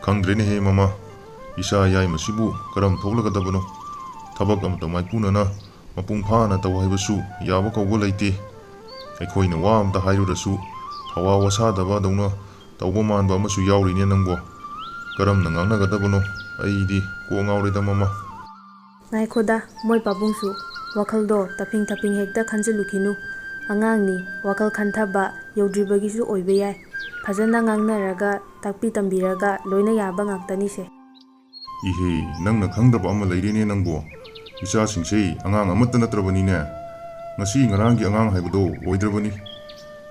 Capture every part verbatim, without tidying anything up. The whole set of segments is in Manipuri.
ꯈꯪꯗ꯭ꯔꯦꯅꯦꯍꯦ ꯃꯃꯥ, ꯏꯆꯥ ꯌꯥꯏꯃꯁꯤꯕꯨ ꯀꯔꯝ ꯊꯣꯛꯂꯒꯗꯕꯅꯣ? ꯊꯕꯛ ꯑꯃꯇ ꯃꯥꯏꯄꯨꯅꯅ ꯃꯄꯨꯡ ꯐꯥꯅ ꯇꯧ ꯍꯥꯏꯕꯁꯨ ꯌꯥꯕ ꯀꯧꯕ ꯂꯩꯇꯦ꯫ ꯑꯩꯈꯣꯏꯅ ꯋꯥ ꯑꯃꯇ ꯍꯥꯏꯔꯨꯔꯁꯨ ꯊꯋꯥ ꯋꯥꯁꯥꯗꯕꯗꯧꯅ ꯇꯧꯕ ꯃꯥꯟꯕ ꯑꯃꯁꯨ ꯌꯥꯎꯔꯤꯅꯦ ꯅꯪꯕꯣ꯫ ꯀꯔꯝꯅ ꯉꯥꯡꯅꯒꯗꯕꯅꯣ? ꯑꯩꯗꯤ ꯀꯣꯛ ꯉꯥꯎꯔꯦꯗ ꯃꯃꯥ꯫ ꯉꯥꯏꯈꯣꯗ, ꯃꯣꯏ ꯄꯥꯕꯨꯡꯁꯨ ꯋꯥꯈꯜꯗꯣ ꯇꯞꯐꯤꯡ ꯇꯞꯐꯤꯡ ꯍꯦꯛꯇ ꯈꯟꯖꯤꯜꯂꯨꯈꯤꯅꯨ꯫ ꯑꯉꯥꯡꯅꯤ, ꯋꯥꯈꯜ ꯈꯟꯊꯕ ꯌꯧꯗ꯭ꯔꯤꯕꯒꯤꯁꯨ ꯑꯣꯏꯕ ꯌꯥꯏ꯫ ꯐꯖꯅ ꯉꯥꯡꯅꯔꯒ, ꯇꯥꯛꯄꯤ ꯇꯝꯕꯤꯔꯒ ꯂꯣꯏꯅ ꯌꯥꯕ ꯉꯥꯛꯇꯅꯤꯁꯦ꯫ ꯏꯍꯦ, ꯅꯪꯅ ꯈꯪꯗꯕ ꯑꯃ ꯂꯩꯔꯦꯅꯦ ꯅꯪꯕꯣ꯫ ꯏꯆꯥꯁꯤꯡꯁꯦ ꯑꯉꯥꯡ ꯑꯃꯠꯇ ꯅꯠꯇ꯭ꯔꯕꯅꯤꯅꯦ꯫ ꯉꯁꯤ ꯉꯔꯥꯡꯒꯤ ꯑꯉꯥꯡ ꯍꯥꯏꯕꯗꯣ ꯑꯣꯏꯗ꯭ꯔꯕꯅꯤ꯫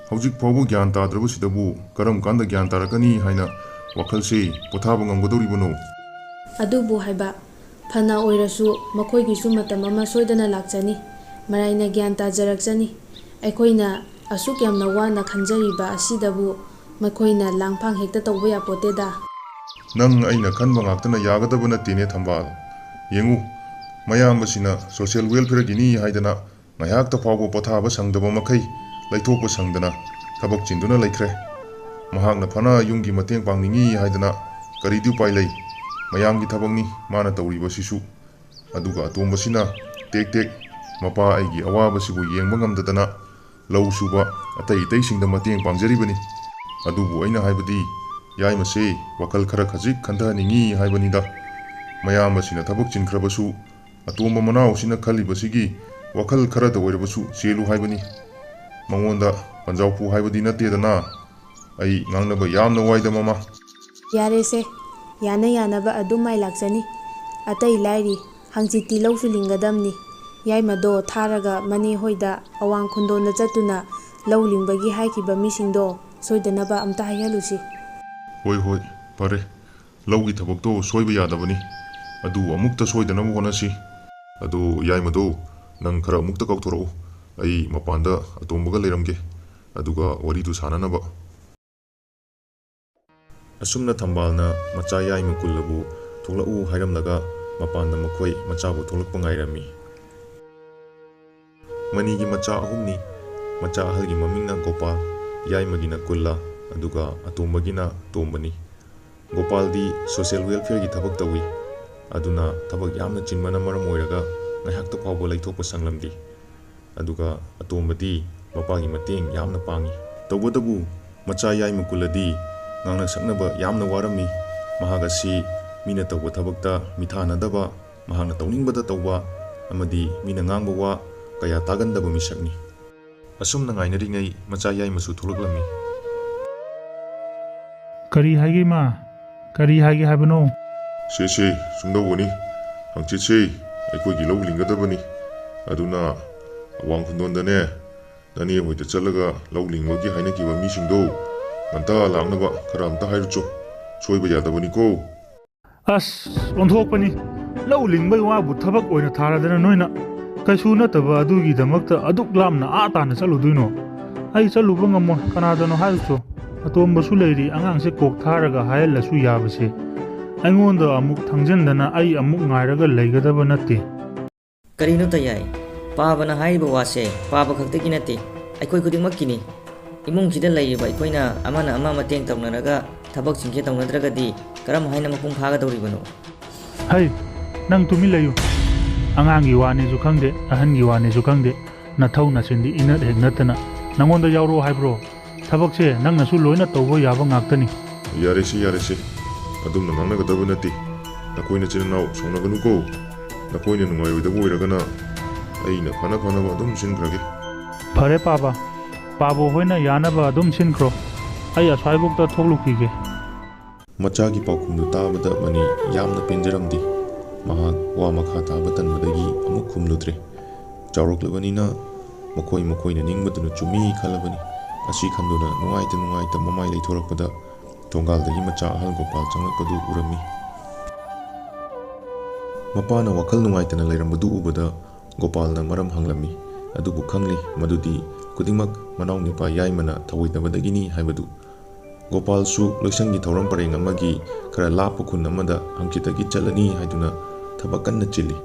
ꯍꯧꯖꯤꯛ ꯐꯥꯎꯕ ꯒ꯭ꯌꯥꯟ ꯇꯥꯗ꯭ꯔꯕꯁꯤꯗꯕꯨ ꯀꯔꯝ ꯀꯥꯟꯗ ꯒ꯭ꯌꯥꯟ ꯇꯥꯔꯛꯀꯅꯤ ꯍꯥꯏꯅ ꯋꯥꯈꯜꯁꯦ ꯄꯣꯊꯥꯕ ꯉꯝꯒꯗꯧꯔꯤꯕꯅꯣ? ꯑꯗꯨꯕꯨ ꯍꯥꯏꯕ, ꯐꯅ ꯑꯣꯏꯔꯁꯨ ꯃꯈꯣꯏꯒꯤꯁꯨ ꯃꯇꯝ ꯑꯃ ꯁꯣꯏꯗꯅ ꯂꯥꯛꯆꯅꯤ꯫ ꯃꯔꯥꯏꯅ ꯒ꯭ꯌꯥꯟ ꯇꯥꯖꯔꯛꯆꯅꯤ꯫ ꯑꯩꯈꯣꯏꯅ ꯑꯁꯨꯛ ꯌꯥꯝꯅ ꯋꯥꯅ ꯈꯟꯖꯔꯤꯕ ꯑꯁꯤꯗꯕꯨ ꯃꯈꯣꯏꯅ ꯂꯥꯡꯐꯥꯡ ꯍꯦꯛꯇ ꯇꯧꯕ ꯌꯥꯄꯣꯠꯇꯦꯗ꯫ ꯅꯪ ꯑꯩꯅ ꯈꯟꯕ ꯉꯥꯛꯇꯅ ꯌꯥꯒꯗꯕ ꯅꯠꯇꯦꯅꯦ ꯊꯝꯕꯥꯜ꯫ ꯌꯦꯡꯉꯨ, ꯃꯌꯥꯝꯕꯁꯤꯅ social welfareꯒꯤꯅꯤ ꯍꯥꯏꯗꯅ ꯉꯥꯏꯍꯥꯛꯇ ꯐꯥꯎꯕ ꯄꯣꯊꯥꯕ ꯁꯪꯗꯕ ꯃꯈꯩ ꯂꯩꯊꯣꯛꯄ ꯁꯪꯗꯅ ꯊꯕꯛ ꯆꯤꯟꯗꯨꯅ ꯂꯩꯈ꯭ꯔꯦ꯫ ꯃꯍꯥꯛꯅ ꯐꯅ ꯌꯨꯝꯒꯤ ꯃꯇꯦꯡ ꯄꯥꯡꯅꯤꯡꯉꯤ ꯍꯥꯏꯗꯅ ꯀꯔꯤꯗꯤ ꯎꯄꯥꯏ ꯂꯩ? ꯃꯌꯥꯝꯒꯤ ꯊꯕꯛꯅꯤ ꯃꯥꯅ ꯇꯧꯔꯤꯕꯁꯤꯁꯨ꯫ ꯑꯗꯨꯒ ꯑꯇꯣꯝꯕꯁꯤꯅ ꯇꯦꯛ ꯇꯦꯛ ꯃꯄꯥ ꯑꯩꯒꯤ ꯑꯋꯥꯕꯁꯤꯕꯨ ꯌꯦꯡꯕ ꯉꯝꯗꯗꯅ ꯂꯧ ꯁꯨꯕ ꯑꯇꯩ ꯑꯇꯩꯁꯤꯡꯗ ꯃꯇꯦꯡ ꯄꯥꯡꯖꯔꯤꯕꯅꯤ꯫ ꯑꯗꯨꯕꯨ ꯑꯩꯅ ꯍꯥꯏꯕꯗꯤ, ꯌꯥꯏꯃꯁꯦ ꯋꯥꯈꯜ ꯈꯔ ꯈꯖꯤꯛ ꯈꯟꯊꯍꯟꯅꯤꯡꯉꯤ ꯍꯥꯏꯕꯅꯤꯗ꯫ ꯃꯌꯥꯝꯕꯁꯤꯅ ꯊꯕꯛ ꯆꯤꯟꯈ꯭ꯔꯕꯁꯨ, ꯑꯇꯣꯝꯕ ꯃꯅꯥꯎꯁꯤꯅ ꯈꯜꯂꯤꯕꯁꯤꯒꯤ ꯋꯥꯈꯜ ꯈꯔꯗ ꯑꯣꯏꯔꯕꯁꯨ ꯆꯦꯜꯂꯨ ꯍꯥꯏꯕꯅꯤ꯫ ꯃꯉꯣꯟꯗ ꯄꯟꯖꯥꯎ ꯄꯨ ꯍꯥꯏꯕꯗꯤ ꯅꯠꯇꯦꯗꯅ꯫ ꯑꯩ ꯉꯥꯡꯅꯕ ꯌꯥꯝꯅ ꯋꯥꯏꯗ ꯃꯃꯥ꯫ ꯌꯥꯔꯦꯁꯦ, ꯌꯥꯅ ꯌꯥꯅꯕ ꯑꯗꯨꯝ ꯃꯥꯏ ꯂꯥꯛꯆꯅꯤ꯫ ꯑꯇꯩ ꯂꯥꯏꯔꯤ, ꯍꯪꯆꯤꯠꯇꯤ ꯂꯧꯁꯨ ꯂꯤꯡꯒꯗꯝꯅꯤ꯫ ꯌꯥꯏꯃꯗꯣ ꯊꯥꯔꯒ ꯃꯅꯦ ꯍꯣꯏꯗ ꯑꯋꯥꯡ ꯈꯨꯟꯗꯣꯟꯗ ꯆꯠꯇꯨꯅ ꯂꯧ ꯂꯤꯡꯕꯒꯤ ꯍꯥꯏꯈꯤꯕ ꯃꯤꯁꯤꯡꯗꯣ ꯁꯣꯏꯗꯅꯕ ꯑꯝꯇ ꯍꯥꯏꯍꯜꯂꯨꯁꯤ꯫ ꯍꯣꯏ, ꯍꯣꯏ, ꯐꯔꯦ꯫ ꯂꯧꯒꯤ ꯊꯕꯛꯇꯣ ꯁꯣꯏꯕ ꯌꯥꯗꯕꯅꯤ꯫ ꯑꯗꯨ ꯑꯃꯨꯛꯇ ꯁꯣꯏꯗꯅꯕ ꯍꯣꯠꯅꯁꯤ꯫ ꯑꯗꯨ ꯌꯥꯏꯃꯗꯣ, ꯅꯪ ꯈꯔ ꯑꯃꯨꯛꯇ ꯀꯥꯎꯊꯣꯔꯛꯎ꯫ ꯑꯩ ꯃꯄꯥꯟꯗ ꯑꯇꯣꯝꯕꯒ ꯂꯩꯔꯝꯒꯦ꯫ ꯑꯗꯨꯒ ꯋꯥꯔꯤꯗꯨ ꯁꯥꯟꯅꯅꯕ꯫ ꯑꯁꯨꯝꯅ ꯊꯝꯕꯥꯜꯅ ꯃꯆꯥ ꯌꯥꯏꯃ ꯀꯨꯜꯂꯕꯨ ꯊꯣꯛꯂꯛꯎ ꯍꯥꯏꯔꯝꯂꯒ ꯃꯄꯥꯟꯗ ꯃꯈꯣꯏ ꯃꯆꯥꯕꯨ ꯊꯣꯛꯂꯛꯄ ꯉꯥꯏꯔꯝꯃꯤ꯫ ꯃꯅꯤꯒꯤ ꯃꯆꯥ ꯑꯍꯨꯝꯅꯤ꯫ ꯃꯆꯥ ꯑꯍꯜꯒꯤ ꯃꯃꯤꯡꯅ ꯒꯣꯄꯥꯜ, ꯌꯥꯏꯃꯒꯤꯅ ꯀꯨꯜꯂꯥ, ꯑꯗꯨꯒ ꯑꯇꯣꯝꯕꯒꯤꯅ ꯇꯣꯝꯕꯅꯤ꯫ ꯒꯣꯄꯥꯜꯗꯤ social welfareꯒꯤ ꯊꯕꯛ ꯇꯧꯏ꯫ ꯑꯗꯨꯅ ꯊꯕꯛ ꯌꯥꯝꯅ ꯆꯤꯟꯕꯅ ꯃꯔꯝ ꯑꯣꯏꯔꯒ ꯉꯥꯏꯍꯥꯛꯇ ꯐꯥꯎꯕ ꯂꯩꯊꯣꯛꯄ ꯁꯪꯂꯝꯗꯦ꯫ ꯑꯗꯨꯒ ꯑꯇꯣꯝꯕꯗꯤ ꯃꯄꯥꯒꯤ ꯃꯇꯦꯡ ꯌꯥꯝꯅ ꯄꯥꯡꯏ꯫ ꯇꯧꯕꯇꯕꯨ ꯃꯆꯥ ꯌꯥꯏꯃ ꯀꯨꯂꯗꯤ ꯉꯥꯡꯅ ꯁꯛꯅꯕ ꯌꯥꯝꯅ ꯋꯥꯔꯝꯃꯤ꯫ ꯃꯍꯥꯛ ꯑꯁꯤ ꯃꯤꯅ ꯇꯧꯕ ꯊꯕꯛꯇ ꯃꯤꯊꯥꯅꯗꯕ, ꯃꯍꯥꯛꯅ ꯇꯧꯅꯤꯡꯕꯗ ꯇꯧꯕ ꯑꯃꯗꯤ ꯃꯤꯅ ꯉꯥꯡꯕ ꯋꯥ ꯀꯌꯥ ꯇꯥꯒꯟꯗꯕ ꯃꯤꯁꯛꯅꯤ꯫ ꯑꯁꯨꯝꯅ ꯉꯥꯏꯅꯔꯤꯉꯩ ꯃꯆꯥ ꯌꯥꯏꯃꯁꯨ ꯊꯣꯛꯂꯛꯂꯝꯃꯤ꯫ ꯀꯔꯤ ꯍꯥꯏꯒꯦ, ꯏꯃꯥ? ꯀꯔꯤ ꯍꯥꯏꯒꯦ ꯍꯥꯏꯕꯅꯣ? ꯁꯦ, ꯁꯦ, ꯁꯨꯝꯗꯧꯕꯅꯤ꯫ ꯍꯪꯆꯤꯠꯁꯦ ꯑꯩꯈꯣꯏꯒꯤ ꯂꯧ ꯂꯤꯡꯒꯗꯕꯅꯤ꯫ ꯑꯗꯨꯅ ꯑꯋꯥꯡ ꯈꯨꯟꯗꯣꯟꯗꯅꯦ, ꯅꯅꯦ ꯍꯣꯏꯗ ꯆꯠꯂꯒ ꯂꯧ ꯂꯤꯡꯕꯒꯤ ꯍꯥꯏꯅꯈꯤꯕ ꯃꯤꯁꯤꯡꯗꯣ ꯉꯟꯇꯥ ꯂꯥꯛꯅꯕ ꯈꯔ ꯑꯝꯇ ꯍꯥꯏꯔꯨꯆꯣ꯫ ꯁꯣꯏꯕ ꯌꯥꯗꯕꯅꯤꯀꯣ꯫ ꯑꯁ, ꯑꯣꯟꯊꯣꯛꯄꯅꯤ꯫ ꯂꯧ ꯂꯤꯡꯕꯒꯤ ꯋꯥꯕꯨ ꯊꯕꯛ ꯑꯣꯏꯅ ꯊꯥꯔꯗꯅ ꯅꯣꯏꯅ꯫ ꯀꯩꯁꯨ ꯅꯠꯇꯕ ꯑꯗꯨꯒꯤꯗꯃꯛꯇ ꯑꯗꯨꯛ ꯂꯥꯞꯅ ꯑꯥ ꯇꯥꯅ ꯆꯠꯂꯨꯗꯣꯏꯅꯣ? ꯑꯩ ꯆꯠꯂꯨꯕ ꯉꯝꯃꯣꯏ, ꯀꯅꯥꯗꯅꯣ ꯍꯥꯏꯔꯨꯆꯣ꯫ ꯑꯇꯣꯝꯕꯁꯨ ꯂꯩꯔꯤ, ꯑꯉꯥꯡꯁꯦ ꯀꯣꯛ ꯊꯥꯔꯒ ꯍꯥꯏꯍꯜꯂꯁꯨ ꯌꯥꯕꯁꯦ꯫ ꯑꯩꯉꯣꯟꯗ ꯑꯃꯨꯛ ꯊꯪꯖꯤꯟꯗꯅ ꯑꯩ ꯑꯃꯨꯛ ꯉꯥꯏꯔꯒ ꯂꯩꯒꯗꯕ ꯅꯠꯇꯦ꯫ ꯀꯔꯤꯅꯣ ꯇꯌꯥꯏ? ꯄꯥꯕꯅ ꯍꯥꯏꯔꯤꯕ ꯋꯥꯁꯦ ꯄꯥꯕ ꯈꯛꯇꯒꯤ ꯅꯠꯇꯦ, ꯑꯩꯈꯣꯏ ꯈꯨꯗꯤꯡꯃꯛꯀꯤꯅꯤ꯫ ꯏꯃꯨꯡꯁꯤꯗ ꯂꯩꯔꯤꯕ ꯑꯩꯈꯣꯏꯅ ꯑꯃꯅ ꯑꯃ ꯃꯇꯦꯡ ꯇꯧꯅꯔꯒ ꯊꯕꯛꯁꯤꯡꯁꯦ ꯇꯧꯅꯗ꯭ꯔꯒꯗꯤ ꯀꯔꯝ ꯍꯥꯏꯅ ꯃꯄꯨꯡ ꯐꯥꯒꯗꯧꯔꯤꯕꯅꯣ? ꯍꯩ, ꯅꯪ ꯇꯨꯃꯤꯟ ꯂꯩꯌꯨ꯫ ꯑꯉꯥꯡꯒꯤ ꯋꯥꯅꯦꯁꯨ ꯈꯪꯗꯦ, ꯑꯍꯟꯒꯤ ꯋꯥꯅꯦꯁꯨ ꯈꯪꯗꯦ꯫ ꯅꯊꯧ ꯅꯁꯤꯟꯗꯤ ꯏꯅꯠ ꯍꯦꯛ ꯅꯠꯇꯅ ꯅꯪꯉꯣꯟꯗ ꯌꯥꯎꯔꯛꯑꯣ ꯍꯥꯏꯕ꯭ꯔꯣ? ꯊꯕꯛꯁꯦ ꯅꯪꯅꯁꯨ ꯂꯣꯏꯅ ꯇꯧꯕ ꯌꯥꯕ ꯉꯥꯛꯇꯅꯤ꯫ ꯌꯥꯔꯦꯁꯦ, ꯌꯥꯔꯦꯁꯦ꯫ ꯑꯗꯨꯝꯅ ꯉꯥꯡꯅꯒꯗꯕ ꯅꯠꯇꯦ꯫ ꯅꯈꯣꯏ ꯅꯆꯤꯟ ꯅꯅꯥꯎ ꯁꯥꯎꯅꯒꯅꯨꯀꯣ꯫ ꯅꯈꯣꯏꯅ ꯅꯨꯡꯉꯥꯏꯔꯣꯏꯗꯕ ꯑꯣꯏꯔꯒꯅ ꯑꯩꯅ ꯐꯅ ꯐꯅꯕ ꯑꯗꯨꯝ ꯁꯤꯟꯈ꯭ꯔꯒꯦ꯫ ꯐꯔꯦ ꯄꯥꯕ꯫ ꯄꯥꯕ ꯍꯣꯏꯅ ꯌꯥꯅꯕ ꯑꯗꯨꯝ ꯁꯤꯟꯈ꯭ꯔꯣ꯫ ꯑꯩ ꯑꯁ꯭ꯋꯥꯏꯕꯣꯛꯇ ꯊꯣꯛꯂꯨꯈꯤꯒꯦ꯫ ꯃꯆꯥꯒꯤ ꯄꯥꯎꯈꯨꯝꯗꯨ ꯇꯥꯕꯗ ꯃꯅꯤ ꯌꯥꯝꯅ ꯄꯦꯟꯖꯔꯝꯗꯦ꯫ ꯃꯍꯥꯛ ꯋꯥ ꯃꯈꯥ ꯇꯥꯕ ꯇꯟꯕꯗꯒꯤ ꯑꯃꯨꯛ ꯈꯨꯝꯂꯨꯗ꯭ꯔꯦ꯫ ꯆꯥꯎꯔꯛꯂꯕꯅꯤꯅ ꯃꯈꯣꯏ ꯃꯈꯣꯏꯅ ꯅꯤꯡꯕꯗꯨꯅ ꯆꯨꯝꯃꯤ ꯈꯜꯂꯕꯅꯤ꯫ ꯑꯁꯤ ꯈꯟꯗꯨꯅ ꯅꯨꯡꯉꯥꯏꯇ ꯅꯨꯡꯉꯥꯏꯇ ꯃꯃꯥꯏ ꯂꯩꯊꯣꯔꯛꯄꯗ ꯊꯣꯡꯒꯥꯜꯗꯒꯤ ꯃꯆꯥ ꯑꯍꯜ ꯒꯣꯄꯥꯜ ꯆꯪꯂꯛꯄꯗꯨ ꯎꯔꯝꯃꯤ꯫ ꯃꯄꯥꯅ ꯋꯥꯈꯜ ꯅꯨꯡꯉꯥꯏꯇꯅ ꯂꯩꯔꯝꯕꯗꯨ ꯎꯕꯗ ꯒꯣꯄꯥꯜꯅ ꯃꯔꯝ ꯍꯪꯂꯝꯃꯤ꯫ ꯑꯗꯨꯕꯨ ꯈꯪꯂꯤ ꯃꯗꯨꯗꯤ ꯈꯨꯗꯤꯡꯃꯛ ꯃꯅꯥꯎ ꯅꯨꯄꯥ ꯌꯥꯏꯃꯅ ꯊꯧꯑꯣꯏꯗꯕꯗꯒꯤꯅꯤ ꯍꯥꯏꯕꯗꯨ꯫ ꯒꯣꯄꯥꯜꯁꯨ ꯂꯣꯏꯁꯪꯒꯤ ꯊꯧꯔꯝ ꯄꯔꯦꯡ ꯑꯃꯒꯤ ꯈꯔ ꯂꯥꯞꯄ ꯈꯨꯟ ꯑꯃꯗ ꯍꯪꯆꯤꯠꯇꯒꯤ ꯆꯠꯂꯅꯤ ꯍꯥꯏꯗꯨꯅ ꯊꯕꯛ ꯀꯟꯅ ꯆꯤꯜꯂꯤ꯫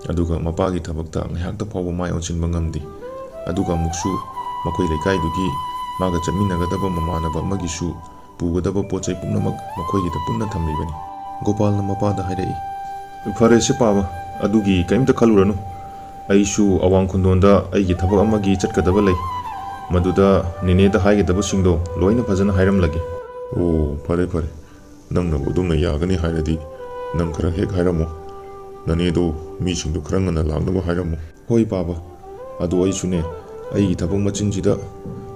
ꯑꯗꯨꯒ ꯃꯄꯥꯒꯤ ꯊꯕꯛꯇ ꯉꯥꯏꯍꯥꯛꯇ ꯐꯥꯎꯕ ꯃꯥꯏ ꯑꯣꯟꯁꯤꯟꯕ ꯉꯝꯗꯦ꯫ ꯑꯗꯨꯒ ꯑꯃꯨꯛꯁꯨ ꯃꯈꯣꯏ ꯂꯩꯀꯥꯏꯗꯨꯒꯤ ꯃꯥꯒ ꯆꯠꯃꯤꯟꯅꯒꯗꯕ ꯃꯃꯥꯟꯅꯕ ꯑꯃꯒꯤꯁꯨ ꯄꯨꯒꯗꯕ ꯄꯣꯠ ꯆꯩ ꯄꯨꯝꯅꯃꯛ ꯃꯈꯣꯏꯒꯤꯗ ꯄꯨꯟꯅ ꯊꯝꯂꯤꯕꯅꯤ꯫ ꯒꯣꯄꯥꯜꯅ ꯃꯄꯥꯗ ꯍꯥꯏꯔꯛꯏ, "ꯐꯔꯦꯁꯦ ꯄꯥꯕ, ꯑꯗꯨꯒꯤ ꯀꯔꯤꯝꯇ ꯈꯜꯂꯨꯔꯅꯨ꯫ ꯑꯩꯁꯨ ꯑꯋꯥꯡ ꯈꯨꯟꯗꯣꯟꯗ ꯑꯩꯒꯤ ꯊꯕꯛ ꯑꯃꯒꯤ ꯆꯠꯀꯗꯕ ꯂꯩ꯫ ꯃꯗꯨꯗ ꯅꯦꯅꯦꯗ ꯍꯥꯏꯒꯗꯕꯁꯤꯡꯗꯣ ꯂꯣꯏꯅ ꯐꯖꯅ ꯍꯥꯏꯔꯝꯂꯒꯦ꯫" "ꯑꯣ, ꯐꯔꯦ ꯐꯔꯦ, ꯅꯪꯅꯕꯨ ꯑꯗꯨꯝꯅ ꯌꯥꯒꯅꯤ ꯍꯥꯏꯔꯗꯤ ꯅꯪ ꯈꯔ ꯍꯦꯛ ꯍꯥꯏꯔꯝꯃꯨ꯫ ꯅꯅꯦꯗꯣ ꯃꯤꯁꯤꯡꯗꯣ ꯈꯔ ꯉꯟꯅ ꯂꯥꯛꯅꯕ ꯍꯥꯏꯔꯝꯃꯨ꯫" "ꯍꯣꯏ ꯄꯥꯕ, ꯑꯗꯣ ꯑꯩꯁꯨꯅꯦ, ꯑꯩꯒꯤ ꯊꯕꯛ ꯃꯆꯤꯟꯁꯤꯗ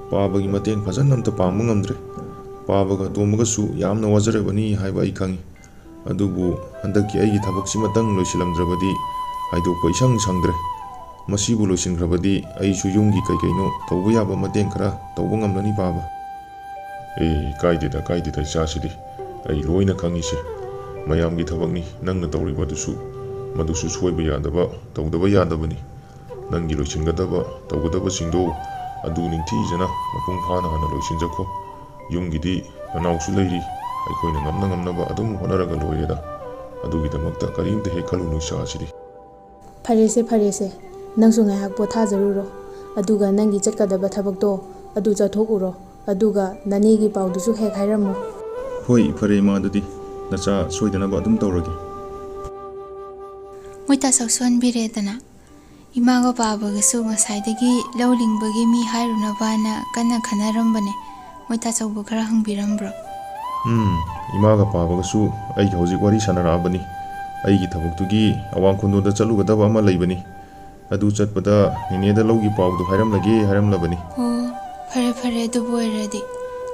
ꯄꯥꯕꯒꯤ ꯃꯇꯦꯡ ꯐꯖꯅ ꯑꯝꯇ ꯄꯥꯡꯕ ꯉꯝꯗ꯭ꯔꯦ꯫ ꯄꯥꯕꯒ ꯇꯣꯝꯕꯒꯁꯨ ꯌꯥꯝꯅ ꯋꯥꯖꯔꯕꯅꯤ ꯍꯥꯏꯕ ꯑꯩ ꯈꯪꯉꯤ꯫ ꯑꯗꯨꯕꯨ ꯍꯟꯗꯛꯀꯤ ꯑꯩꯒꯤ ꯊꯕꯛꯁꯤꯃꯇꯪ ꯂꯣꯏꯁꯤꯜꯂꯝꯗ꯭ꯔꯕꯗꯤ ꯍꯥꯏꯗꯣꯛꯄ ꯏꯁꯪ ꯁꯪꯗ꯭ꯔꯦ꯫ ꯃꯁꯤꯕꯨ ꯂꯣꯏꯁꯤꯟꯈ꯭ꯔꯕꯗꯤ ꯑꯩꯁꯨ ꯌꯨꯝꯒꯤ ꯀꯩ ꯀꯩꯅꯣ ꯇꯧꯕ ꯌꯥꯕ ꯃꯇꯦꯡ ꯈꯔ ꯇꯧꯕ ꯉꯝꯂꯅꯤ ꯄꯥꯕ꯫" "ꯑꯦ, ꯀꯥꯏꯗꯦꯗ, ꯀꯥꯏꯗꯦꯗ ꯏꯆꯥꯁꯤꯗꯤ꯫ ꯑꯩ ꯂꯣꯏꯅ ꯈꯪꯉꯤꯁꯦ꯫ ꯃꯌꯥꯝꯒꯤ ꯊꯕꯛꯅꯤ, ꯅꯪꯅ ꯇꯧꯔꯤꯕꯗꯨꯁꯨ, ꯃꯗꯨꯁꯨ ꯁꯣꯏꯕ ꯌꯥꯗꯕ, ꯇꯧꯗꯕ ꯌꯥꯗꯕꯅꯤ꯫ ꯅꯪꯒꯤ ꯂꯣꯏꯁꯤꯟꯒꯗꯕ, ꯇꯧꯒꯗꯕꯁꯤꯡꯗꯣ ꯑꯗꯨ ꯅꯤꯡꯊꯤꯖꯅ ꯃꯄꯨꯡ ꯐꯥꯅ ꯍꯥꯟꯅ ꯂꯣꯏꯁꯤꯟꯖꯈꯣ꯫ ꯌꯨꯝꯒꯤꯗꯤ ꯅꯅꯥꯎꯁꯨ ꯂꯩꯔꯤ, ꯑꯩꯈꯣꯏꯅ ꯉꯝꯅ ꯉꯝꯅꯕ ꯑꯗꯨꯝ ꯍꯣꯠꯅꯔꯒ ꯂꯣꯏꯔꯦꯗ꯫ ꯑꯗꯨꯒꯤꯗꯃꯛꯇ ꯀꯔꯤꯝꯇ ꯍꯦꯛ ꯈꯜꯂꯨꯅꯨ ꯏꯆꯥꯁꯤꯗꯤ꯫" "ꯐꯔꯦꯁꯦ, ꯐꯔꯦꯁꯦ, ꯅꯪꯁꯨ ꯉꯥꯏꯍꯥꯛ ꯄꯣꯊꯥꯖꯔꯨꯔꯣ꯫ ꯑꯗꯨꯒ ꯅꯪꯒꯤ ꯆꯠꯀꯗꯕ ꯊꯕꯛꯇꯣ ꯑꯗꯨ ꯆꯠꯊꯣꯛꯎꯔꯣ꯫ ꯑꯗꯨꯒ ꯅꯅꯦꯒꯤ ꯄꯥꯎꯗꯨꯁꯨ ꯍꯦꯛ ꯍꯥꯏꯔꯝꯃꯨ꯫" "ꯍꯣꯏ, ꯐꯔꯦ ꯏꯃꯥ, ꯑꯗꯨꯗꯤ ꯅꯆꯥ ꯁꯣꯏꯗꯅꯕ ꯑꯗꯨꯝ ꯇꯧꯔꯒꯦ꯫" ꯃꯣꯏ ꯇꯥꯆꯧ ꯁꯣꯟꯕꯤꯔꯦꯗꯅ꯫ ꯏꯃꯥꯒ ꯄꯥꯕꯒꯁꯨ ꯉꯁꯥꯏꯗꯒꯤ ꯂꯧ ꯂꯤꯡꯕꯒꯤ ꯃꯤ ꯍꯥꯏꯔꯨꯅꯕꯅ ꯀꯟꯅ ꯈꯟꯅꯔꯝꯕꯅꯦ꯫ ꯃꯣꯏ ꯇꯥꯆꯧꯕꯨ ꯈꯔ ꯍꯪꯕꯤꯔꯝꯕ꯭ꯔꯣ? "ꯎꯝ, ꯏꯃꯥꯒ ꯄꯥꯕꯒꯁꯨ ꯑꯩꯒ ꯍꯧꯖꯤꯛ ꯋꯥꯔꯤ ꯁꯥꯟꯅꯔꯛꯑꯕꯅꯤ꯫ ꯑꯩꯒꯤ ꯊꯕꯛꯇꯨꯒꯤ ꯑꯋꯥꯡ ꯈꯨꯟꯗꯣꯟꯗ ꯆꯠꯂꯨꯒꯗꯕ ꯑꯃ ꯂꯩꯕꯅꯤ꯫ ꯑꯗꯨ ꯆꯠꯄꯗ ꯅꯦꯅꯦꯗ ꯂꯧꯒꯤ ꯄꯥꯎꯗꯨ ꯍꯥꯏꯔꯝꯂꯒꯦ ꯍꯥꯏꯔꯝꯂꯕꯅꯤ꯫" ꯑꯣ, ꯐꯔꯦ ꯐꯔꯦ, ꯑꯗꯨꯕꯨ ꯑꯣꯏꯔꯗꯤ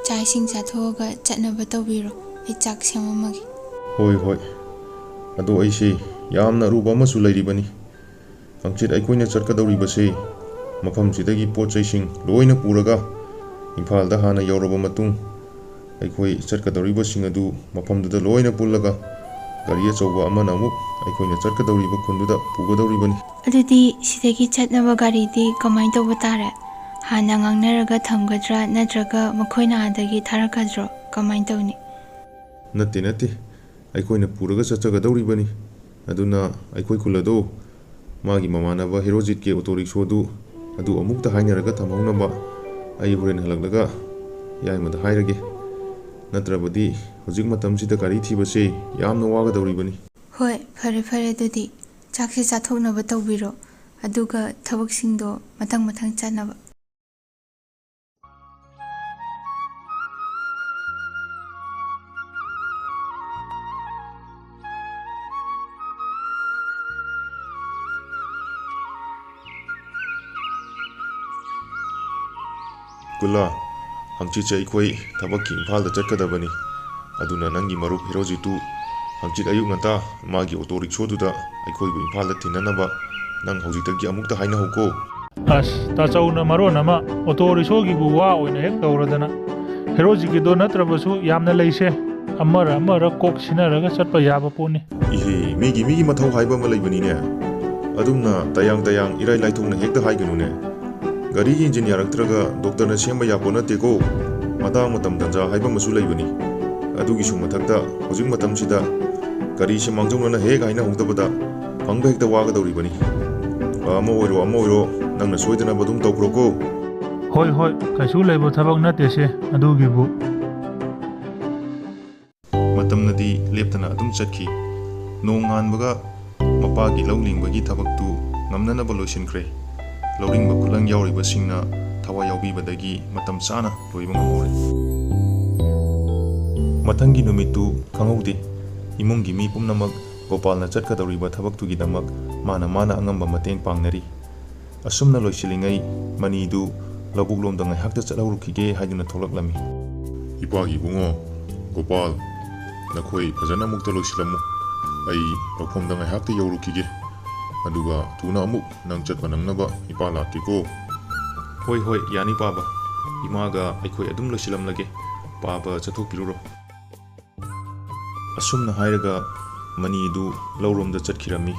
ꯆꯥꯛ ꯏꯁꯤꯡ ꯆꯥꯊꯣꯛꯑꯒ ꯆꯠꯅꯕ ꯇꯧꯕꯤꯔꯣ꯫ ꯑꯩ ꯆꯥꯛ ꯁꯦꯝꯃꯝꯃꯒꯦ꯫ "ꯍꯣꯏ ꯍꯣꯏ꯫ ꯑꯗꯣ ꯑꯩꯁꯦ ꯌꯥꯝꯅ ꯑꯔꯨꯕ ꯑꯃꯁꯨ ꯂꯩꯔꯤꯕꯅꯤ꯫ ꯍꯪꯆꯤꯠ ꯑꯩꯈꯣꯏꯅ ꯆꯠꯀꯗꯧꯔꯤꯕꯁꯤ ꯃꯐꯝꯁꯤꯗꯒꯤ ꯄꯣꯠ ꯆꯩꯁꯤꯡ ꯂꯣꯏꯅ ꯄꯨꯔꯒ ꯏꯝꯐꯥꯜꯗ ꯍꯥꯟꯅ ꯌꯧꯔꯕ ꯃꯇꯨꯡ ꯑꯩꯈꯣꯏ ꯆꯠꯀꯗꯧꯔꯤꯕꯁꯤꯡ ꯑꯗꯨ ꯃꯐꯝꯗꯨꯗ ꯂꯣꯏꯅ ꯄꯨꯜꯂꯒ ꯒꯥꯔꯤ ꯑꯆꯧꯕ ꯑꯃꯅ ꯑꯃꯨꯛ ꯑꯩꯈꯣꯏꯅ ꯆꯠꯀꯗꯧꯔꯤꯕ ꯈꯨꯟꯗꯨꯗ ꯄꯨꯒꯗꯧꯔꯤꯕꯅꯤ꯫" ꯑꯗꯨꯗꯤ ꯁꯤꯗꯒꯤ ꯆꯠꯅꯕ ꯒꯥꯔꯤꯗꯤ ꯀꯃꯥꯏꯅ ꯇꯧꯕ ꯇꯥꯔꯦ? ꯍꯥꯟꯅ ꯉꯥꯡꯅꯔꯒ ꯊꯝꯒꯗ꯭ꯔꯥ, ꯅꯠꯇ꯭ꯔꯒ ꯃꯈꯣꯏꯅ ꯑꯥꯗꯒꯤ ꯊꯥꯔꯛꯀꯗ꯭ꯔꯣ? ꯀꯃꯥꯏꯅ ꯇꯧꯅꯤ? "ꯅꯠꯇꯦ, ꯅꯠꯇꯦ, ꯑꯩꯈꯣꯏꯅ ꯄꯨꯔꯒ ꯆꯠꯆꯒꯗꯧꯔꯤꯕꯅꯤ꯫ ꯑꯗꯨꯅ ꯑꯩꯈꯣꯏ ꯈꯨꯜ ꯑꯗꯣ ꯃꯥꯒꯤ ꯃꯃꯥꯟꯅꯕ ꯍꯦꯔꯣꯖꯤꯠꯀꯤ ꯑꯣꯇꯣ ꯔꯤꯛꯁꯣꯗꯨ ꯑꯗꯨ ꯑꯃꯨꯛꯇ ꯍꯥꯏꯅꯔꯒ ꯊꯝꯍꯧꯅꯕ ꯑꯩ ꯍꯣꯔꯦꯟ ꯍꯜꯂꯛꯂꯒ ꯌꯥꯏꯃꯗ ꯍꯥꯏꯔꯒꯦ꯫" ꯅꯠꯇ꯭ꯔꯕꯗꯤ ꯍꯧꯖꯤꯛ ꯃꯇꯝꯁꯤꯗ ꯒꯥꯔꯤ ꯊꯤꯕꯁꯦ ꯌꯥꯝꯅ ꯋꯥꯒꯗꯧꯔꯤꯕꯅꯤ꯫ ꯍꯣꯏ, ꯐꯔꯦ ꯐꯔꯦ, ꯑꯗꯨꯗꯤ ꯆꯥꯛꯁꯦ ꯆꯥꯊꯣꯛꯅꯕ ꯇꯧꯕꯤꯔꯣ, ꯑꯗꯨꯒ ꯊꯕꯛꯁꯤꯡꯗꯣ ꯃꯊꯪ ꯃꯊꯪ ꯆꯠꯅꯕ꯫ ꯀꯨꯜꯂꯥ, ꯍꯪꯆꯤꯠꯁꯦ ꯑꯩꯈꯣꯏ ꯊꯕꯛꯀꯤ ꯏꯝꯐꯥꯜꯗ ꯆꯠꯀꯗꯕꯅꯤ꯫ ꯑꯗꯨꯅ ꯅꯪꯒꯤ ꯃꯔꯨꯞ ꯍꯦꯔꯣꯖꯤꯠꯇꯨ ꯍꯪꯆꯤꯠ ꯑꯌꯨꯛ ꯉꯟꯇꯥ ꯃꯥꯒꯤ ꯑꯣꯇꯣ ꯔꯤꯛꯁꯣꯗꯨꯗ ꯑꯩꯈꯣꯏꯕꯨ ꯏꯝꯐꯥꯜꯗ ꯊꯤꯟꯅꯅꯕ ꯅꯪ ꯍꯧꯖꯤꯛꯇꯒꯤ ꯑꯃꯨꯛꯇ ꯍꯥꯏꯅꯍꯧꯀꯣ꯫ ꯑꯁ, ꯇꯥꯆꯧꯅ ꯃꯔꯣꯟ ꯑꯃ, ꯑꯣꯇꯣ ꯔꯤꯛꯁꯣꯒꯤꯕꯨ ꯋꯥ ꯑꯣꯏꯅ ꯍꯦꯛ ꯇꯧꯔꯗꯅ꯫ ꯍꯦꯔꯣꯖꯤꯠꯀꯤꯗꯣ ꯅꯠꯇ꯭ꯔꯕꯁꯨ ꯌꯥꯝꯅ ꯂꯩꯁꯦ, ꯑꯃꯔ ꯑꯃꯔ ꯀꯣꯛ ꯁꯤꯟꯅꯔꯒ ꯆꯠꯄ ꯌꯥꯕ ꯄꯣꯠꯅꯤ꯫ ꯏꯍꯦ, ꯃꯤꯒꯤ ꯃꯤꯒꯤ ꯃꯊꯧ ꯍꯥꯏꯕ ꯑꯃ ꯂꯩꯕꯅꯤꯅꯦ꯫ ꯑꯗꯨꯝꯅ ꯇꯌꯥꯡ ꯇꯌꯥꯡ ꯏꯔꯥꯏ ꯂꯥꯏꯊꯣꯛꯅ ꯍꯦꯛꯇ ꯍꯥꯏꯒꯅꯨꯅꯦ꯫ ꯒꯥꯔꯤꯒꯤ ꯏꯟꯖꯤꯟ ꯌꯥꯔꯛꯇ꯭ꯔꯒ ꯗꯣꯛꯇꯔꯅ ꯁꯦꯝꯕ ꯌꯥꯄꯣꯠ ꯅꯠꯇꯦꯀꯣ꯫ ꯃꯇꯥꯡ ꯃꯇꯝ ꯇꯟꯖꯥ ꯍꯥꯏꯕ ꯑꯃꯁꯨ ꯂꯩꯕꯅꯤ꯫ ꯑꯗꯨꯒꯤꯁꯨ ꯃꯊꯛꯇ ꯍꯧꯖꯤꯛ ꯃꯇꯝꯁꯤꯗ ꯒꯥꯔꯤꯁꯦ ꯃꯥꯡꯖꯧꯅꯅ ꯍꯦꯛ ꯍꯥꯏꯅꯍꯧꯗꯕꯗ ꯐꯪꯕ ꯍꯦꯛꯇ ꯋꯥꯒꯗꯧꯔꯤꯕꯅꯤ꯫ ꯑꯃ ꯑꯣꯏꯔꯣ, ꯑꯃ ꯑꯣꯏꯔꯣ, ꯅꯪꯅ ꯁꯣꯏꯗꯅꯕ ꯑꯗꯨꯝ ꯇꯧꯈ꯭ꯔꯣꯀꯣ꯫ ꯍꯣꯏ, ꯍꯣꯏ, ꯀꯩꯁꯨ ꯂꯩꯕ ꯊꯕꯛ ꯅꯠꯇꯦꯁꯦ ꯑꯗꯨꯒꯤꯕꯨ꯫ ꯃꯇꯝꯅꯗꯤ ꯂꯦꯞꯇꯅ ꯑꯗꯨꯝ ꯆꯠꯈꯤ꯫ ꯅꯣꯡ ꯉꯥꯟꯕꯒ ꯃꯄꯥꯒꯤ ꯂꯧ ꯂꯤꯡꯕꯒꯤ ꯊꯕꯛꯇꯨ ꯉꯝꯅꯅꯕ ꯂꯣꯏꯁꯤꯟꯈ꯭ꯔꯦ꯫ ꯂꯧꯔꯤꯡꯕ ꯈꯨꯠꯂꯪ ꯌꯥꯎꯔꯤꯕꯁꯤꯡꯅ ꯊꯋꯥꯏ ꯌꯥꯎꯕꯤꯕꯗꯒꯤ ꯃꯇꯝ ꯆꯥꯅ ꯂꯣꯏꯕ ꯉꯝꯍꯧꯔꯦ꯫ ꯃꯊꯪꯒꯤ ꯅꯨꯃꯤꯠꯇꯨ ꯈꯪꯍꯧꯗꯦ꯫ ꯏꯃꯨꯡꯒꯤ ꯃꯤ ꯄꯨꯝꯅꯃꯛ ꯒꯣꯄꯥꯜꯅ ꯆꯠꯀꯗꯧꯔꯤꯕ ꯊꯕꯛꯇꯨꯒꯤꯗꯃꯛ ꯃꯥꯅ ꯃꯥꯅ ꯑꯉꯝꯕ ꯃꯇꯦꯡ ꯄꯥꯡꯅꯔꯤ꯫ ꯑꯁꯨꯝꯅ ꯂꯣꯏꯁꯤꯜꯂꯤꯉꯩ ꯃꯅꯤꯗꯨ ꯂꯧꯕꯨꯛꯂꯣꯝꯗ ꯉꯥꯏꯍꯥꯛꯇ ꯆꯠꯍꯧꯔꯨꯈꯤꯒꯦ ꯍꯥꯏꯗꯨꯅ ꯊꯣꯛꯂꯛꯂꯝꯃꯤ꯫ ꯏꯄꯥꯒꯤ ꯏꯕꯨꯡꯉꯣ, ꯒꯣꯄꯥꯜ, ꯅꯈꯣꯏ ꯐꯖꯅ ꯑꯃꯨꯛꯇ ꯂꯣꯏꯁꯤꯜꯂꯝꯃꯨ꯫ ꯑꯩ ꯂꯧꯐꯝꯗ ꯉꯥꯏꯍꯥꯛꯇ ꯌꯧꯔꯨꯈꯤꯒꯦ꯫ ꯑꯗꯨꯒ ꯊꯨꯅ ꯑꯃꯨꯛ ꯅꯪ ꯆꯠꯄ ꯅꯪꯅꯕ ꯏꯄꯥ ꯂꯥꯛꯀꯦꯀꯣ꯫ ꯍꯣꯏ, ꯍꯣꯏ, ꯌꯥꯅꯤ ꯄꯥꯕ꯫ ꯏꯃꯥꯒ ꯑꯩꯈꯣꯏ ꯑꯗꯨꯝ ꯂꯣꯏꯁꯤꯜꯂꯝꯂꯒꯦ꯫ ꯄꯥꯕ ꯆꯠꯊꯣꯛꯄꯤꯔꯨꯔꯣ꯫ ꯑꯁꯨꯝꯅ ꯍꯥꯏꯔꯒ ꯃꯅꯤꯗꯨ ꯂꯧꯔꯣꯝꯗ ꯆꯠꯈꯤꯔꯝꯃꯤ꯫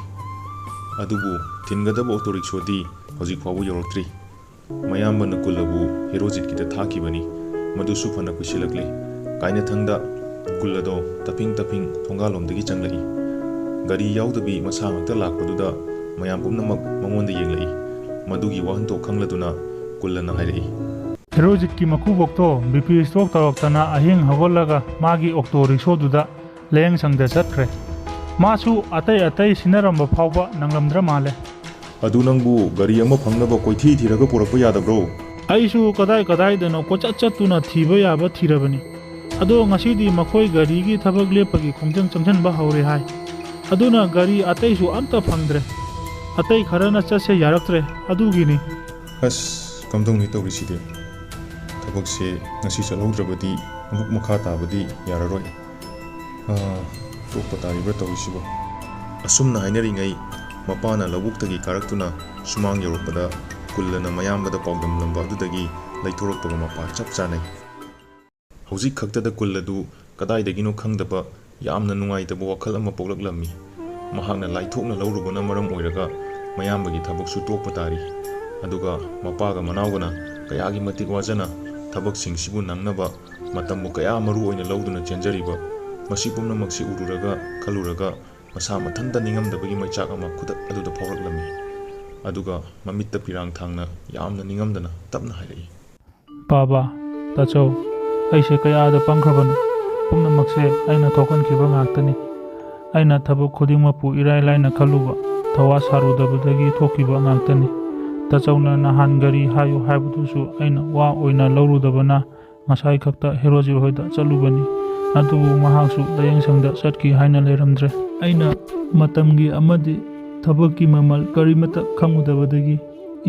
ꯑꯗꯨꯕꯨ ꯊꯤꯟꯒꯗꯕ ꯑꯣꯇꯣ ꯔꯤꯛꯁꯣꯗꯤ ꯍꯧꯖꯤꯛ ꯐꯥꯎꯕ ꯌꯧꯔꯛꯇ꯭ꯔꯤ꯫ ꯃꯌꯥꯝꯕꯅ ꯀꯨꯜꯂꯕꯨ ꯍꯦꯔꯣꯖꯤꯠꯀꯤꯗ ꯊꯥꯈꯤꯕꯅꯤ꯫ ꯃꯗꯨꯁꯨ ꯐꯅ ꯀꯨꯏꯁꯤꯜꯂꯛꯂꯦ꯫ ꯀꯥꯏꯅꯊꯪꯗ ꯀꯨꯜꯂꯗꯣ ꯇꯞꯐꯤꯡ ꯇꯞꯐꯤꯡ ꯊꯣꯡꯒꯥꯜꯂꯣꯝꯗꯒꯤ ꯆꯪꯂꯛꯏ꯫ ꯒꯥꯔꯤ ꯌꯥꯎꯗꯕꯤ ꯃꯁꯥ ꯉꯥꯛꯇ ꯂꯥꯛꯄꯗꯨꯗ ꯃꯌꯥꯝ ꯄꯨꯝꯅꯃꯛ ꯃꯉꯣꯟꯗ ꯌꯦꯡꯂꯛꯏ꯫ ꯃꯗꯨꯒꯤ ꯋꯥꯍꯟꯊꯣꯛ ꯈꯪꯂꯗꯨꯅ ꯀꯨꯜꯂꯅ ꯍꯥꯏꯔꯛꯏ꯫ ꯍꯦꯔꯣꯖꯤꯠꯀꯤ ꯃꯀꯨꯕꯣꯛꯇꯣ ꯕꯤ ꯄꯤ ꯁ꯭ꯇ꯭ꯔꯣꯛ ꯇꯧꯔꯛꯇꯅ ꯑꯍꯤꯡ ꯍꯧꯒꯠꯂꯒ ꯃꯥꯒꯤ ꯑꯣꯛꯇꯣ ꯔꯤꯛꯁꯣꯗꯨꯗ ꯂꯥꯌꯦꯡ ꯁꯪꯗ ꯆꯠꯈ꯭ꯔꯦ꯫ ꯃꯥꯁꯨ ꯑꯇꯩ ꯑꯇꯩ ꯁꯤꯟꯅꯔꯝꯕ ꯐꯥꯎꯕ ꯅꯪꯂꯝꯗ꯭ꯔ ꯃꯥꯜꯂꯦ꯫ ꯑꯗꯨ ꯅꯪꯕꯨ ꯒꯥꯔꯤ ꯑꯃ ꯐꯪꯅꯕ ꯀꯣꯏꯊꯤ ꯊꯤꯔꯒ ꯄꯨꯔꯛꯄ ꯌꯥꯗꯕ꯭ꯔꯣ? ꯑꯩꯁꯨ ꯀꯗꯥꯏ ꯀꯗꯥꯏꯗꯅꯣ ꯀꯣꯏꯆꯠ ꯆꯠꯇꯨꯅ ꯊꯤꯕ ꯌꯥꯕ ꯊꯤꯔꯕꯅꯤ꯫ ꯑꯗꯣ ꯉꯁꯤꯗꯤ ꯃꯈꯣꯏ ꯒꯥꯔꯤꯒꯤ ꯊꯕꯛ ꯂꯦꯞꯄꯒꯤ ꯈꯣꯡꯖꯪ ꯆꯪꯁꯤꯟꯕ ꯍꯧꯔꯦ ꯍꯥꯏ꯫ ꯑꯗꯨꯅ ꯒꯥꯔꯤ ꯑꯇꯩꯁꯨ ꯑꯝꯇ ꯐꯪꯗ꯭ꯔꯦ꯫ ꯑꯇꯩ ꯈꯔꯅ ꯆꯠꯁꯦ ꯌꯥꯔꯛꯇ꯭ꯔꯦ꯫ ꯑꯗꯨꯒꯤꯅꯤ꯫ ꯑꯁ, ꯀꯝꯗꯧꯅꯤ ꯇꯧꯔꯤꯁꯤꯗꯤ? ꯊꯕꯛꯁꯦ ꯉꯁꯤ ꯆꯠꯍꯧꯗ꯭ꯔꯕꯗꯤ ꯑꯃꯨꯛ ꯃꯈꯥ ꯇꯥꯕꯗꯤ ꯌꯥꯔꯔꯣꯏ꯫ ꯑꯥ, ꯇꯣꯛꯄ ꯇꯥꯔꯤꯕ꯭ꯔꯥ ꯇꯧꯔꯤꯁꯤꯕꯣ? ꯑꯁꯨꯝꯅ ꯍꯥꯏꯅꯔꯤꯉꯩ, ꯃꯄꯥꯅ ꯂꯧꯕꯨꯛꯇꯒꯤ ꯀꯥꯔꯛꯇꯨꯅ ꯁꯨꯃꯥꯡ ꯌꯧꯔꯛꯄꯗ, ꯀꯨꯜꯂꯅ ꯃꯌꯥꯝꯕꯗ ꯄꯥꯎꯗꯝꯂꯝꯕ ꯑꯗꯨꯗꯒꯤ ꯂꯩꯊꯣꯔꯛꯄꯒ ꯃꯄꯥ ꯆꯞ ꯆꯥꯅꯩ꯫ ꯍꯧꯖꯤꯛ ꯈꯛꯇꯗ ꯀꯨꯜ ꯑꯗꯨ ꯀꯗꯥꯏꯗꯒꯤꯅꯣ ꯈꯪꯗꯕ ꯌꯥꯝꯅ ꯅꯨꯡꯉꯥꯏꯇꯕ ꯋꯥꯈꯜ ꯑꯃ ꯄꯣꯛꯂꯛꯂꯝꯃꯤ꯫ ꯃꯍꯥꯛꯅ ꯂꯥꯏꯊꯣꯛꯅ ꯂꯧꯔꯨꯕꯅ ꯃꯔꯝ ꯑꯣꯏꯔꯒ ꯃꯌꯥꯝꯕꯒꯤ ꯊꯕꯛꯁꯨ ꯇꯣꯛꯄ ꯇꯥꯔꯤ꯫ ꯑꯗꯨꯒ ꯃꯄꯥꯒ ꯃꯅꯥꯎꯒꯅ ꯀꯌꯥꯒꯤ ꯃꯇꯤꯛ ꯋꯥꯖꯅ ꯊꯕꯛꯁꯤꯡꯁꯤꯕꯨ ꯅꯪꯅꯕ ꯃꯇꯝꯕꯨ ꯀꯌꯥ ꯃꯔꯨ ꯑꯣꯏꯅ ꯂꯧꯗꯨꯅ ꯆꯦꯟꯖꯔꯤꯕ, ꯃꯁꯤ ꯄꯨꯝꯅꯃꯛꯁꯤ ꯎꯔꯨꯔꯒ ꯈꯜꯂꯨꯔꯒ ꯃꯁꯥ ꯃꯊꯟꯇ ꯅꯤꯡꯉꯝꯗꯕꯒꯤ ꯃꯩꯆꯥꯛ ꯑꯃ ꯈꯨꯗꯛ ꯑꯗꯨꯗ ꯐꯥꯎꯔꯛꯂꯝꯃꯤ꯫ ꯑꯗꯨꯒ ꯃꯃꯤꯠꯇ ꯄꯤꯔꯥꯡ ꯊꯥꯡꯅ ꯌꯥꯝꯅ ꯅꯤꯡꯉꯝꯗꯅ ꯇꯞꯅ ꯍꯥꯏꯔꯛꯏ꯫ ꯄꯥꯕ, ꯇꯥꯆꯧ, ꯑꯩꯁꯦ ꯀꯌꯥꯗ ꯄꯪꯈ꯭ꯔꯕꯅꯣ꯫ ꯄꯨꯝꯅꯃꯛꯁꯦ ꯑꯩꯅ ꯊꯣꯛꯍꯟꯈꯤꯕ ꯉꯥꯛꯇꯅꯤ꯫ ꯑꯩꯅ ꯊꯕꯛ ꯈꯨꯗꯤꯡꯃꯛꯄꯨ ꯏꯔꯥꯏ ꯂꯥꯏꯅ ꯈꯜꯂꯨꯕ, ꯊꯧꯋꯥ ꯁꯥꯔꯨꯗꯕꯗꯒꯤ ꯊꯣꯛꯈꯤꯕ ꯉꯥꯛꯇꯅꯤ꯫ ꯇꯥꯆꯧꯅ ꯅꯍꯥꯟ ꯒꯥꯔꯤ ꯍꯥꯏꯌꯨ ꯍꯥꯏꯕꯗꯨꯁꯨ ꯑꯩꯅ ꯋꯥ ꯑꯣꯏꯅ ꯂꯧꯔꯨꯗꯕꯅ ꯉꯁꯥꯏ ꯈꯛꯇ ꯍꯦꯔꯣꯖꯤꯠ ꯍꯣꯏꯗ ꯆꯠꯂꯨꯕꯅꯤ꯫ ꯑꯗꯨꯕꯨ ꯃꯍꯥꯛꯁꯨ ꯂꯥꯌꯦꯡꯁꯪꯗ ꯆꯠꯈꯤ ꯍꯥꯏꯅ ꯂꯩꯔꯝꯗ꯭ꯔꯦ꯫ ꯑꯩꯅ ꯃꯇꯝꯒꯤ ꯑꯃꯗꯤ ꯊꯕꯛꯀꯤ ꯃꯃꯜ ꯀꯔꯤꯃꯠꯇ ꯈꯪꯉꯨꯗꯕꯗꯒꯤ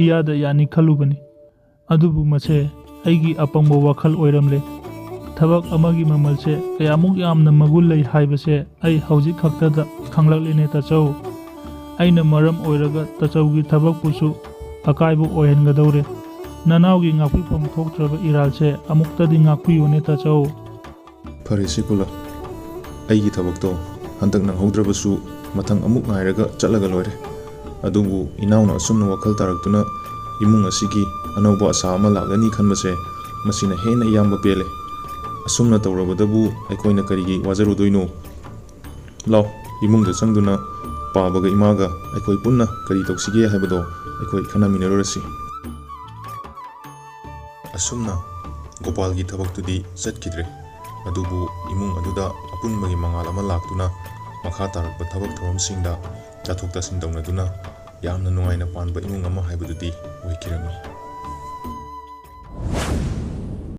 ꯏꯌꯥꯗ ꯌꯥꯅꯤ ꯈꯜꯂꯨꯕꯅꯤ꯫ ꯑꯗꯨꯕꯨ ꯃꯁꯦ ꯑꯩꯒꯤ ꯑꯄꯪꯕ ꯋꯥꯈꯜ ꯑꯣꯏꯔꯝꯂꯦ꯫ ꯊꯕꯛ ꯑꯃꯒꯤ ꯃꯃꯜꯁꯦ ꯀꯌꯥꯃꯨꯛ ꯌꯥꯝꯅ ꯃꯒꯨꯟ ꯂꯩ ꯍꯥꯏꯕꯁꯦ ꯑꯩ ꯍꯧꯖꯤꯛ ꯈꯛꯇꯗ ꯈꯪꯂꯛꯂꯤꯅꯦ ꯇꯥꯆꯧ꯫ ꯑꯩꯅ ꯃꯔꯝ ꯑꯣꯏꯔꯒ ꯇꯥꯆꯧꯒꯤ ꯊꯕꯛꯄꯨꯁꯨ ꯑꯀꯥꯏꯕ ꯑꯣꯏꯍꯟꯒꯗꯧꯔꯦ꯫ ꯅꯅꯥꯎꯒꯤ ꯉꯥꯛꯄꯤꯐꯝ ꯊꯣꯛꯇ꯭ꯔꯕ ꯏꯔꯥꯜꯁꯦ ꯑꯃꯨꯛꯇꯗꯤ ꯉꯥꯛꯄꯤꯌꯨꯅꯦ ꯇꯥꯆꯧ꯫ ꯐꯔꯦꯁꯦ ꯀꯨꯜꯂ, ꯑꯩꯒꯤ ꯊꯕꯛꯇꯣ ꯍꯟꯗꯛ ꯅꯪꯍꯧꯗ꯭ꯔꯕꯁꯨ ꯃꯊꯪ ꯑꯃꯨꯛ ꯉꯥꯏꯔꯒ ꯆꯠꯂꯒ ꯂꯣꯏꯔꯦ꯫ ꯑꯗꯨꯕꯨ ꯏꯅꯥꯎꯅ ꯑꯁꯨꯝꯅ ꯋꯥꯈꯜ ꯇꯥꯔꯛꯇꯨꯅ ꯏꯃꯨꯡ ꯑꯁꯤꯒꯤ ꯑꯅꯧꯕ ꯑꯁꯥ ꯑꯃ ꯂꯥꯛꯂꯅꯤ ꯈꯟꯕꯁꯦ ꯃꯁꯤꯅ ꯍꯦꯟꯅ ꯏꯌꯥꯝꯕ ꯄꯦꯜꯂꯦ꯫ ꯑꯁꯨꯝꯅ ꯇꯧꯔꯕꯗꯕꯨ ꯑꯩꯈꯣꯏꯅ ꯀꯔꯤꯒꯤ ꯋꯥꯖꯔꯨꯗꯣꯏꯅꯣ? ꯂꯥꯎ, ꯏꯃꯨꯡꯗ ꯆꯪꯗꯨꯅ ꯄꯥꯕꯒ ꯏꯃꯥꯒ ꯑꯩꯈꯣꯏ ꯄꯨꯟꯅ ꯀꯔꯤ ꯇꯧꯁꯤꯒꯦ ꯍꯥꯏꯕꯗꯣ ꯑꯩꯈꯣꯏ ꯈꯟꯅꯃꯤꯟꯅꯔꯨꯔꯁꯤ꯫ ꯑꯁꯨꯝꯅ ꯒꯣꯄꯥꯜꯒꯤ ꯊꯕꯛꯇꯨꯗꯤ ꯆꯠꯈꯤꯗ꯭ꯔꯦ꯫ ꯑꯗꯨꯕꯨ ꯏꯃꯨꯡ ꯑꯗꯨꯗ ꯑꯄꯨꯟꯕꯒꯤ ꯃꯉꯥꯜ ꯑꯃ ꯂꯥꯛꯇꯨꯅ ꯃꯈꯥ ꯇꯥꯔꯛꯄ ꯊꯕꯛ ꯊꯧꯔꯝꯁꯤꯡꯗ ꯇꯥꯊꯣꯛ ꯇꯥꯁꯤꯟ ꯇꯧꯅꯗꯨꯅ ꯌꯥꯝꯅ ꯅꯨꯡꯉꯥꯏꯅ ꯄꯥꯟꯕ ꯏꯃꯨꯡ ꯑꯃ ꯍꯥꯏꯕꯗꯨꯗꯤ ꯑꯣꯏꯈꯤꯔꯝꯃꯤ꯫